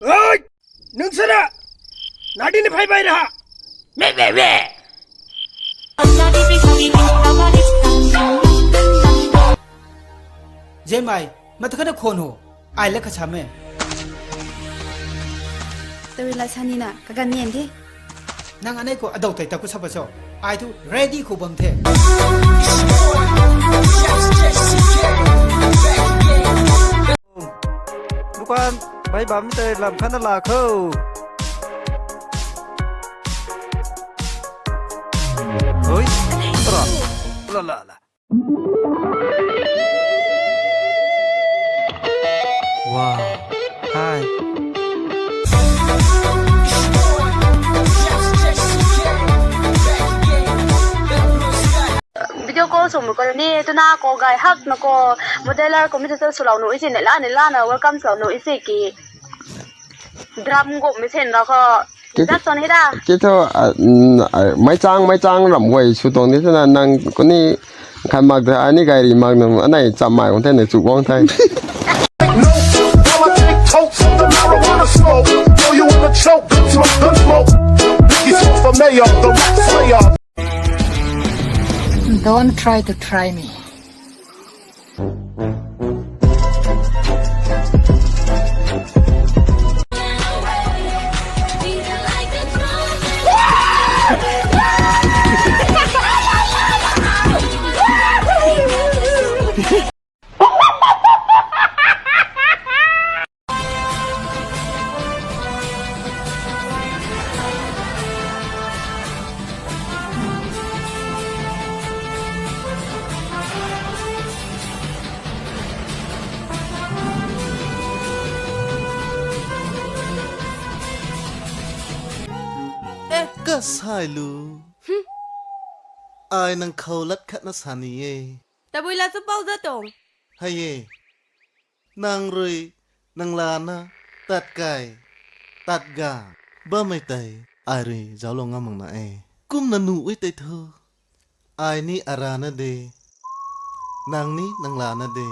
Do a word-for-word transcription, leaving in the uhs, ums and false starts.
Oi! Nang sana! Nadi ni phai bai raha! Me, me, me! Zemai, mata khana khon ho. Ai la kha sa me. Tawi la sani na, kagan nian di. Nang anei khou adau tei ta khou sa pa cho. Ai thu ready khou bam the. Dukan, bai bam tei lam khatna la kho. Oi, tra. La, la, la. Wow. Hi. Video call sw mak kho ni, twna call gay hak na kho, modeler community swlou nu isi, neihla neihla na welcome swlou nu isi ki. Drum gum mi sen ra kho. Ki- Zat ton hei da. Ki thu, ah, mm, ah, meichang, meichang ram guay sw tuang di sana nang kuni khan mak da, ani gay ri mak nang, anei cham mai kung the, nei chu guang the. No, all I take totes of the marijuana smoke. Throw you in the choke, good smoke, good smoke. Biggie smoke for mayor, the rap slayer. Don't try to try me. Eh, kasai lu. Hmm. Ai nang khou lat khat na sa ni e. Tabui la chu pau za tong. Hai e. Nang rui, nang lana, tat kai, tat ga, bammei tei, ai rui, zauclou ngam mak na e. Kumna nuh e tei thu. Ai ni arana de. Nang ni nang lana de.